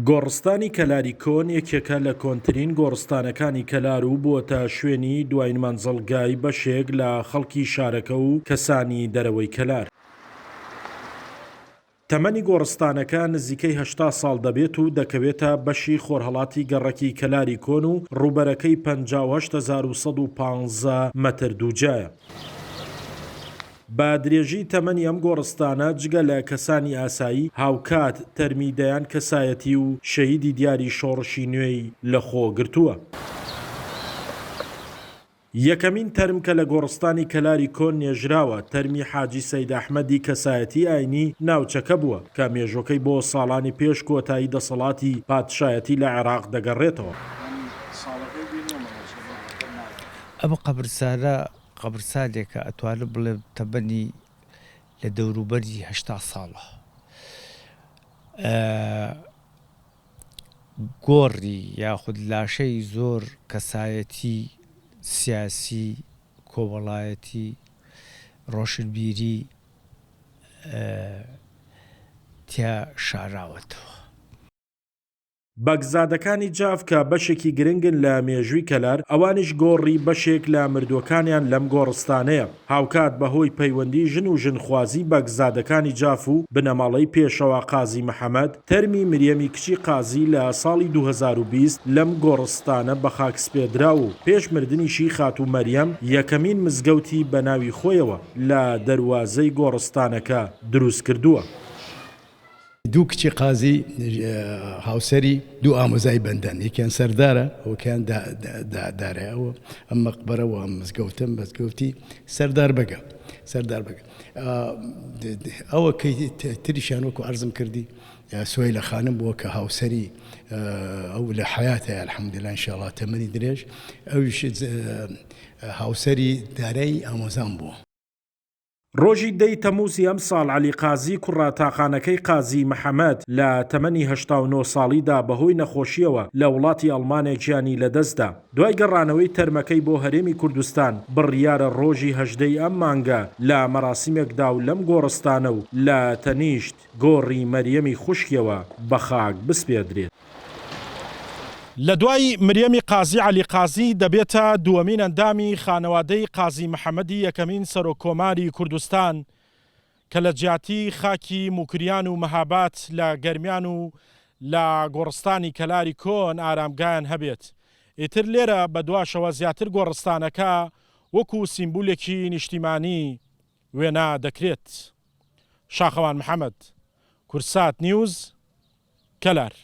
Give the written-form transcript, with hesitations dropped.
گۆڕستانی کەلاری کۆن یەکێکە لە کۆنترین گۆڕستانەکانی کەلار و بووەتە شوێنی دواین مەنزڵگای بەشێک لە خەڵکی شارەکە و کەسانی دەرەوەی کەلار. تەمەنی گۆڕستانەکە نزیکەی 80 ساڵ دەبێت و دەکەوێتە بەشی خۆرهەڵاتی گەڕەکی کەلاری کۆن و ڕووبەرەکەی 58115 مەتر دووجایە. بە درێژی تەمەنی ئەم گۆڕستانە جگە لە کەسانی ئاسایی، هاوکات تەرمی دەیان کەسایەتی و شەهیدی دیاری شۆڕشی نوێی لەخۆ گرتووە. یەکەمین تەرم کە لە گۆڕستانی کەلاری کۆن نێژراوە، تەرمی حاجی سەید ئەحمەدی کەسایەتی ئاینی ناوچەکە بووە، کە مێژوەکەی بۆ ساڵانی پێش کۆتایی دەسەڵاتی پادشایەتی لە عێراق دەگەڕێتەوە. ئەم قەبرسانە قەبرسانێکە ئەتوانم بڵێم تەمەنی لە دەوروبەری 80 ساڵە. گۆڕی یاخود لاشەی زۆر کەسایەتی سیاسی، کۆمەڵایەتی، ڕۆشنبیری تیا شاراوەتەوە. بەگزادەکانی جاف کە بەشێکی گرنگن لە مێژووی کەلار، ئەوانیش گۆڕی بەشێک لە مردووەکانیان لەم گۆڕستانەیە. هاوکات بەهۆی پەیوەندی ژن و ژنخوازی بەگزادەکانی جاف و بنەماڵەی پێشەوا قازی محەمەد، تەرمی مریەمی کچی قازی لە ساڵی 2020 لەم گۆڕستانە بەخاکسپێردرا و پێش مردنیشی خاتوو مەریەم یەکەمین مزگەوتی بەناوی خۆیەوە لە دەروازەی گۆڕستانەکە دروستکردووە. دوو کچی قازی هاوسەری دوو ئامۆزای بەندەن، یەکیان سەردارە ئەوکەیان دارە ئەوە ئەم مەقبەرە و ئەم مزگەوتە مزگەوتی سەردار بەگە سەردار بەگە ئەوە کەی تریشیان وەکو عەرزم کردی سۆیلە خانم بووە کە هاوسەری ئەو لە حیاتە الحمدلله ان شاء الله تەمەنی درێژ ئەویش هاوسەری دارای ئامۆزام بووە. ڕۆژی دە ی تەمووزی ئەمساڵ عەلی قازی کوڕە تاقانەکەی قازی محەمەد لە تەمەنی 89 ساڵیدا بەهۆی نەخۆشییەوە لە وڵاتی ئەڵمانیا گیانی لەدەستدا. دوای گەڕانەوەی تەرمەکەی بۆ هەرێمی کوردستان، بڕیارە ڕۆژی 18 ی ئەم مانگە لە مەراسیمێکدا و لەم گۆڕستانە و لە تەنیشت گۆڕی مەریەمی خوشکیەوە بە خاک بسپێردرێت. لە دوای مریەمی قازی عەلی قازی دەبێتە دووەمین ئەندامی خانەوادەی قازی محەمەدی یەکەمین سەرۆک کۆماری کوردستان کە لە جیاتی خاکی موکریان و مەهاباد لە گەرمیان و لە گۆڕستانی کەلاری کۆن ئارامگایان هەبێت. ئیتر لێرە بەدواشەوە زیاتر گۆڕستانەکە وەکو سیمبولێکی نیشتیمانی وێنا دەکرێت. شاخەوان محەمەد، کوردسات نیوز، کەلار.